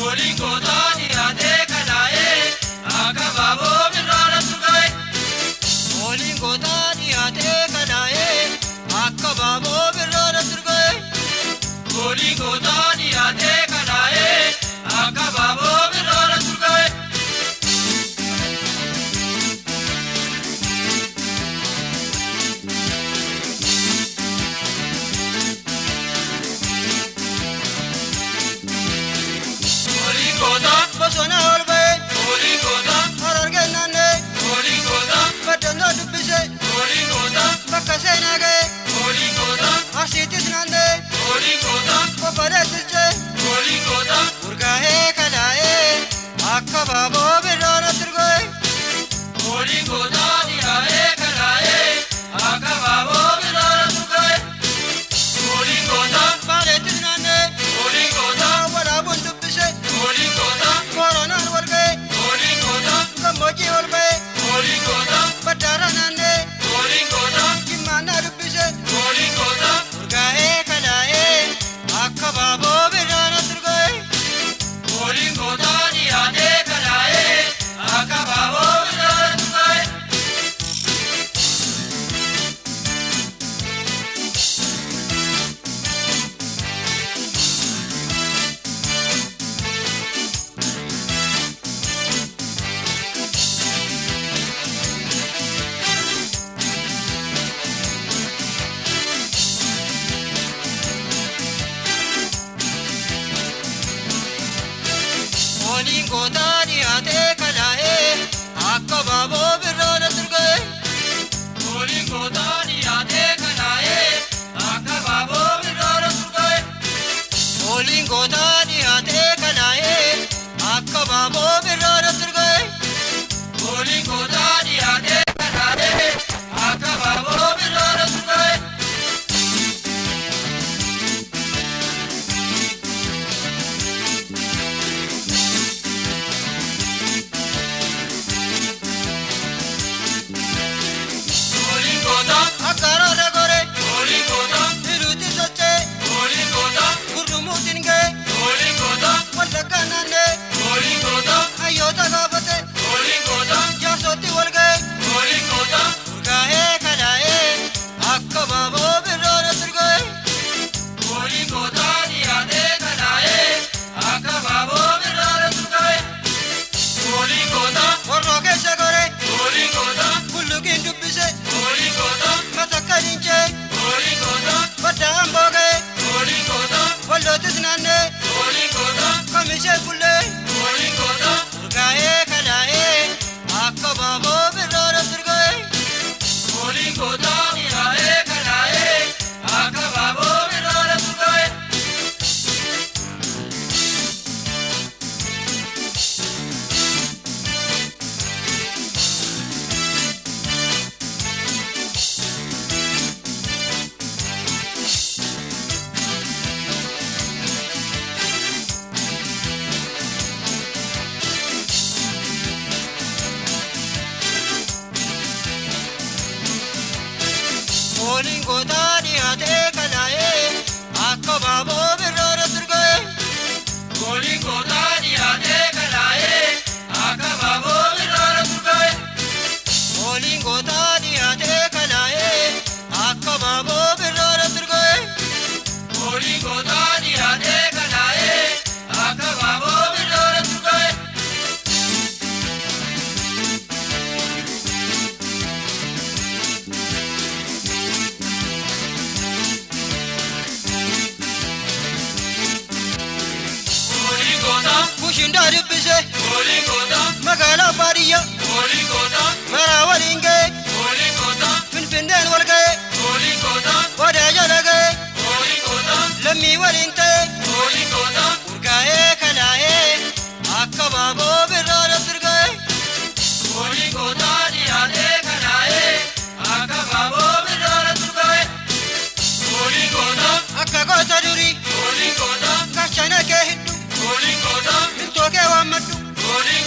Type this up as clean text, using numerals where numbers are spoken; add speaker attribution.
Speaker 1: Gooliin gootaa dhiyaatee kalaa'ee akka baaboo birraara turgaa'e.
Speaker 2: Gooliin gootaa dhiyaatee kalaa'ee akka baaboo birraara turgaa'e.
Speaker 1: Gooliin gootaa dhiyaatee kalaa'ee akka baaboo birraara turgaa'e. Gooliin gootaa.
Speaker 2: Bosona ol ba'e.
Speaker 1: Gooliin gootaa.
Speaker 2: Harargee naanna'e.
Speaker 1: Gooliin gootaa.
Speaker 2: Baddannoo dubbise.
Speaker 1: Gooliin gootaa.
Speaker 2: Bakka seenaa ga'e.
Speaker 1: Gooliin gootaa.
Speaker 2: Arsiittis naanna'e.
Speaker 1: Gooliin gootaa.
Speaker 2: Kofareettis ce'e.
Speaker 1: Gooliin gootaa.
Speaker 2: Urgaa'ee kalaa'ee akka baaboo birraara turgaa'e.
Speaker 1: Gooliin gootaa dhiyaatee kalaa'ee akka baaboo birraara turgaa'e. Gooliin gootaa.
Speaker 2: Baaleettis naanna'e.
Speaker 1: Gooliin gootaa.
Speaker 2: Walaabuun dubbise.
Speaker 1: Gooliin gootaa.
Speaker 2: Koronaan wal ga'e.
Speaker 1: Gooliin gootaa.
Speaker 2: Gammoojjii ol ba'e.
Speaker 1: Gooliin gootaa.
Speaker 2: Baddaara naanna'e.
Speaker 1: Gooliin gootaa.
Speaker 2: Jimmaannaa dubbise.
Speaker 1: Gooliin gootaa.
Speaker 2: Urgaa'ee kalaa'ee akka baaboo birraara turgaa'e.
Speaker 1: Gooliin gootaa dhiyaatee kalaa'ee akka baaboo birraara turgaa'e.
Speaker 2: Gooliin gootaa dhiyaatee kalaa'ee akka baaboo birraara turgaa'e.
Speaker 1: Gooliin gootaa dhiyaatee kalaa'ee akka baaboo birraara turgaa'e.
Speaker 2: Gooliin gootaa dhiyaatee kalaa'ee akka baaboo birraara turgaa'e.
Speaker 1: Gooliin gootaa dhiyaatee kalaa'ee akka baaboo birraara turgaa'e. Gooliin gootaa.
Speaker 2: Akka araara gore.
Speaker 1: Gooliin gootaa.
Speaker 2: Hiruutti socho'e.
Speaker 1: Gooliin gootaa.
Speaker 2: Gurrumuutiin ga'e.
Speaker 1: Gooliin gootaa.
Speaker 2: Wallaggaa naanna'e.
Speaker 1: Gooliin gootaa.
Speaker 2: Hayyoota gaafate.
Speaker 1: Gooliin gootaa.
Speaker 2: Jaarsootti wal ga'e.
Speaker 1: Gooliin gootaa.
Speaker 2: Urgaa'ee kalaa'ee akka baaboo birraara turgaa'e.
Speaker 1: Gooliin gootaa dhiyaatee kalaa'ee akka baaboo birraara turgaa'e. Gooliin gootaa.
Speaker 2: Warroo keessa gore.
Speaker 1: Gooliin gootaa.
Speaker 2: Bulluqiin dubbise.
Speaker 1: Gooliin gootaa.
Speaker 2: Matakka dincee.
Speaker 1: Gooliin gootaa.
Speaker 2: Baddaa amboo ga'e.
Speaker 1: Gooliin gootaa.
Speaker 2: Wallootis naanna'e.
Speaker 1: Gooliin gootaa.
Speaker 2: Kamishee bullee.
Speaker 1: Gooliin gootaa.
Speaker 2: Urgaa'ee kalaa'ee akka baaboo birraara turgaa'e.
Speaker 1: Gooliin gootaa dhiyaatee kalaa'ee akka baaboo birraara turgaa'e.
Speaker 2: Gooliin gootaa dhiyaatee kalaa'ee akka baaboo birraara turgaa'e.
Speaker 1: Gooliin gootaa dhiyaatee kalaa'ee akka baaboo birraara turgaa'e.
Speaker 2: Gooliin gootaa dhiyaatee kalaa'ee akka baaboo birraara turgaa'e.
Speaker 1: Gooliin gootaa dhiyaatee kalaa'ee akka baaboo birraara turgaa'e. Gooliin gootaa.
Speaker 2: Kushindaa dubbise.
Speaker 1: Gooliin gootaa.
Speaker 2: Magaalaa baadiyyaa.
Speaker 1: Gooliin gootaa.
Speaker 2: Maraa waliin ga'e.
Speaker 1: Gooliin gootaa.
Speaker 2: Finfinneen wal ga'e.
Speaker 1: Gooliin gootaa.
Speaker 2: Odaa jala ga'e.
Speaker 1: Gooliin gootaa.
Speaker 2: Lammii waliin ta'e.
Speaker 1: Gooliin gootaa.
Speaker 2: Urgaa'ee kalaa'ee akka baaboo birraara turgaa'e.
Speaker 1: Gooliin gootaa dhiyaatee kalaa'ee akka baaboo birraara turgaa'e. Gooliin gootaa.
Speaker 2: Akka goota durii.
Speaker 1: Gooliin gootaa.
Speaker 2: Gaachana kee hidhu.
Speaker 1: Gooliin gootaa.
Speaker 2: Miltoo kee waammadhu.
Speaker 1: Gooliin